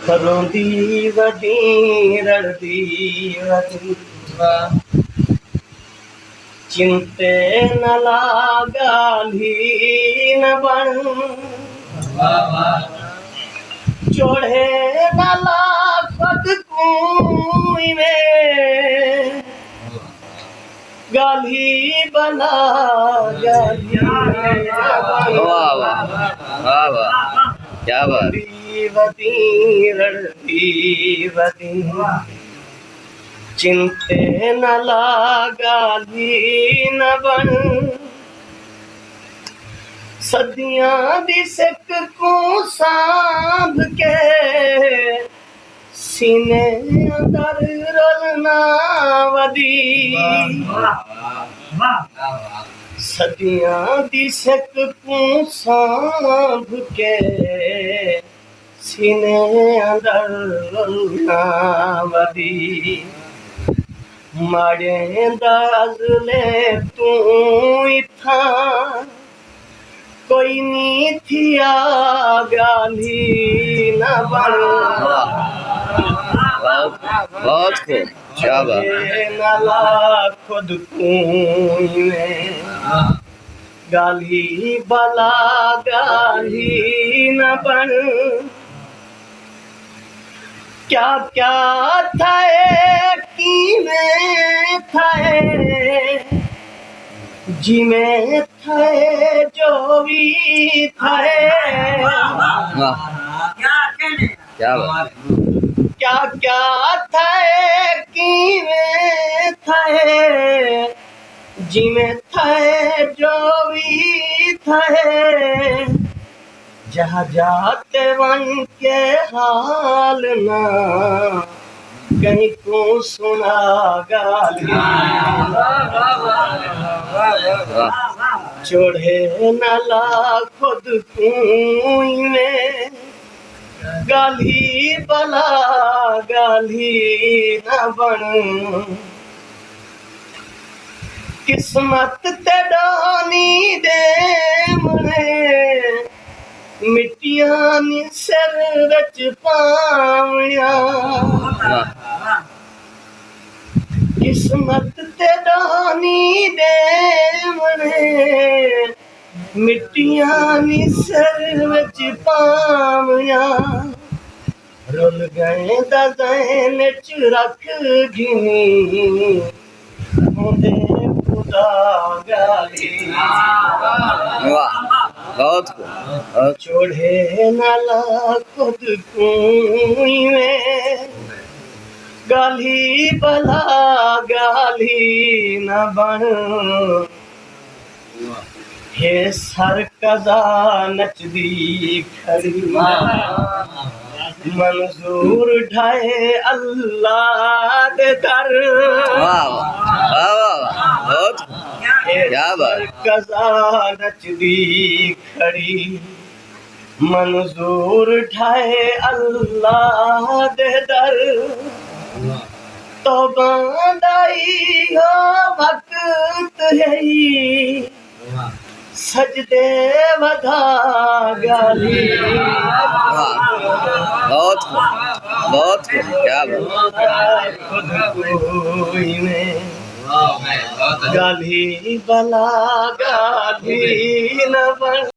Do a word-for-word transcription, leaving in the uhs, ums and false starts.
روندی ودیں، رڑدی ودیں، چنتے نہ لا، ڳالھی نہ بݨ۔ چوڑھے نہ لا خود کوں ایویں، ڳالھی بلا، ڳالھی نہ بݨ۔ واہ، واہ، واہ، واہ۔ کیا بات۔ روندی ودیں، رڑدی ودیں، چنتے نہ لا، ڳالھی نہ بݨ۔ صدیاں دی سک کوں سانبھ کے، سینے اندر رل نہ ودی۔ واہ، واہ، واہ، واہ۔ صدیاں دی سک کوں سانبھ کے، سینے اندر رل نہ ودی۔ ماڑیں دا ازلیں توں اتھاں، کوئی نی تھیا، ڳالھی نہ بݨ۔ واہ، بہت، بہت خوب، کیا بات۔ چوڑھے نہ لا خود کوں ایویں، ڳالھی بلا، ڳالھی نہ بݨ۔ کیا کیا تھئے، کیویں تھئے، جیویں تھئے، جو وی تھئے۔ واہ۔ کیا بات۔ کیا کیا تھئے، کیویں تھئے، جیویں تھئے، جو وی تھئے، جاہ جاہ تے ونڄ کے حال نہ کہیں کوں سݨا، ڳالھی۔ واہ۔ چوڑھے نہ لا خود کوں ایویں، ڳالھی بلا، ڳالھی نہ بݨ۔ قسمت تے ݙاہ نی ݙیوݨے، مٹیاں نی سر وچ پاوݨیاں۔ واہ۔ قسمت تے ݙاہ نی ݙیوݨے، مٹیاں نی سر وچ پاوݨیاں۔ رل ڳئیں دا ذہن اچ رکھ گھنی، ہوندے خدا، ڳالھی۔ واہ، بہت خوب، بہت۔ چوڑھے نہ لا خود کوں ایویں، ڳالھی بلا، ڳالھی نہ بݨ۔ ہے سر قضا نچدی کھڑی، منظور ڈھائے اللہ دے در۔ واہ، واہ، واہ، واہ، واہ، بہت۔ ہے کیا بات۔ سر قضا نچدی کھڑی، منظور ڈھائے اللہ دے در۔ توبہ دا ایہو وقت ہئی، سجدے ودھا، ڳالھی۔ واہ، بہت خوب، بہت خوب، کیا بات۔ خود کوئی نہیں، ڳالھی بلا، ڳالھی نہ بݨ۔